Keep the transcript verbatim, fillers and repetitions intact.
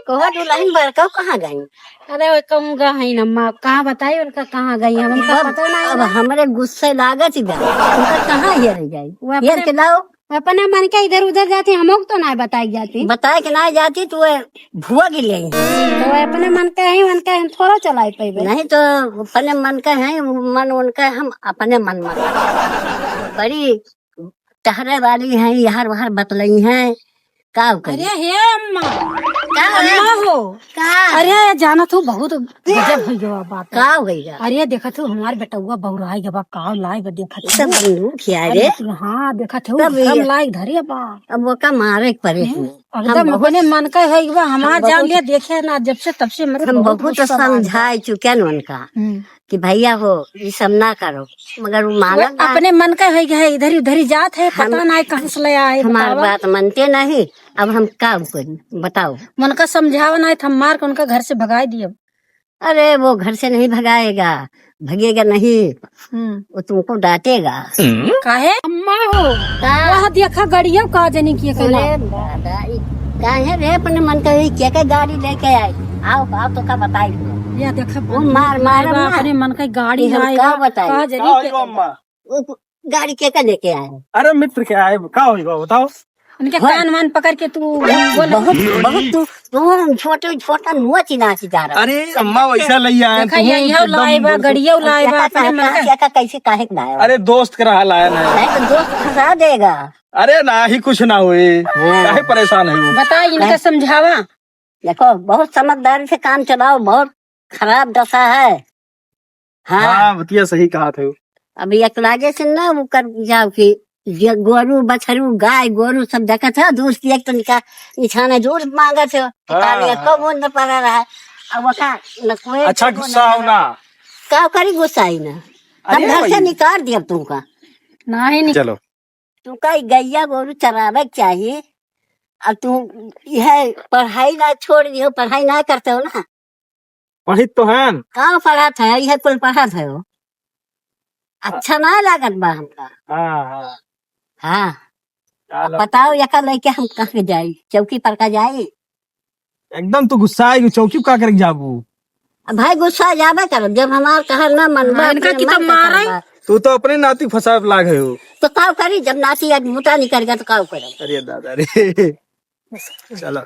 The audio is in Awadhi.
कहो दुलहिन बड़का कहाँ गई? अरे वो कहूँ गई है ना माँ, कहाँ बताई उनका कहाँ गई, हम उनका अब, पता नहीं अब बा। हमरे गुस्से लागत ही बा, उनका कहाँ हेर जाई? वो अपने हेर के लाओ। अपने मन के इधर उधर जाती, हमको तो ना बताई जाती। बताए के ना जाती तो वो भुआ गिर गई। तो वो अपने मन के ही, मन के हम थोड़ा चलाई पैबे। नहीं तो अपने मन के हैं, मन उनका हम अपने मन मन। बड़ी टहरे वाली हैं, यहाँ वहाँ बतलई हैं, का करी? अरे हे अम्मा, का हो? अम्मा हो। का? अरे जानत हो बहुत गजब हो गया बात। का हो गया? अरे देखत हो हमार बेटउआ बौराई गवा, का लाए बा देखत हो। सब बंदूक है रे। अरे हाँ देखत हो, तब ये एकदम लाए धरे बा। अब वो का मारे के परे हम्म, हमें। हम एकदम बहुत अपने मन का है बा, हमार हम जान बहुत लिया देखे ना जब से तब से मतलब हम बहुत बहुत गुस्सा आ गया। समझाए चुके हैं उनका। हम्म। कि भैया हो, ये सब ना करो, मगर वो वो मानत ना। अपने मन का है, है, इधर ही उधर ही जात है, हम पता ना है कहाँ से ले आए, हमार बतावा। बात मानते नहीं, अब हम का करी, बताओ। मन का समझावा ना है, तो हम मार के उनका घर से भगाई दिए। अरे, वो घर से नहीं भगाएगा, भगेगा नहीं, हम्म। वो तुमको डांटेगा। काहे? अम्मा हो, का? वह देखा गड़िया का जनी किए के अरे ना। दादा, ई काहे रे अपने मन का ही के के गाड़ी लेके आई? आओ, आओ तो का बताई। या देखा वो मार, मार, बा, मार। अपने मन का गाड़ी कि हम लाए का बा, बताई? का जनी का के होई बा अम्मा? वो गाड़ी के के लेके आए? अरे मित्र के आए, का होई बा बताओ? उनके हाँ। कान वान पकड़ के तू बोल। बहुत, बहुत तू, तू हम छोटे, छोटा नुआ चिन्हा चिन्हा रहा। अरे अम्मा वैसा लई आए, देखा तू यही एकदम लाए बा, दोस्त। गड़िया लाए बा, क्या अपने मन का। क्या, क्या, कैसे काहे के लाए? अरे दोस्त के रहा लाए ना। नहीं तो दोस्त फंसा देगा। अरे नाही, कुछ ना होए। हाँ। काहे परेशान है वो? बताई, इनका नहीं। समझावा। देखो, बहुत समझदारी से काम चलाओ, बहुत खराब दशा है। हाँ। हाँ, बतिया सही कहा थे। अब एक लागे से ना वो कर जाओ कि जे गोरू, बछरू, गाय, गोरू सब देखत है, दूर से एक तनिका निछाना दूर मांगत है, तो हाँ, कान एक हाँ। बूंद पड़ा रहा। अब वका न कोई अच्छा, गुस्सा हो ना। का करी गुस्सा ही ना। हम अरे घर से भाई। निकाल दिया तुमका। नहीं, नहीं। चलो। तू का गैया गोरू चरावे के चाही, अब तू यह पढ़ाई ना छोड़ दियो, पढ़ाई ना करते हो ना। पढ़ित तो हैं। का पढ़त है, यह कुल पढ़त है हो। अच्छा ना लागत बा हमका। हाँ, हाँ। हाँ। चलो। बताओ, यका लेके हम कहाँ जाई, चौकी पर का जाई? एकदम तू गुस्सा आएगी, चौकी का करे जाबू? अब भाई गुस्सा जाबे करब, जब हमार कहल ना मनबा, हाँ, इनका अपने की मन तो का मारा ही। करबा। तू तो अपने नाती फंसावे लाग है हो। तो का करी, जब नाती आज मोटा निकल गया तो का करी? अरे दादा रे। चलो।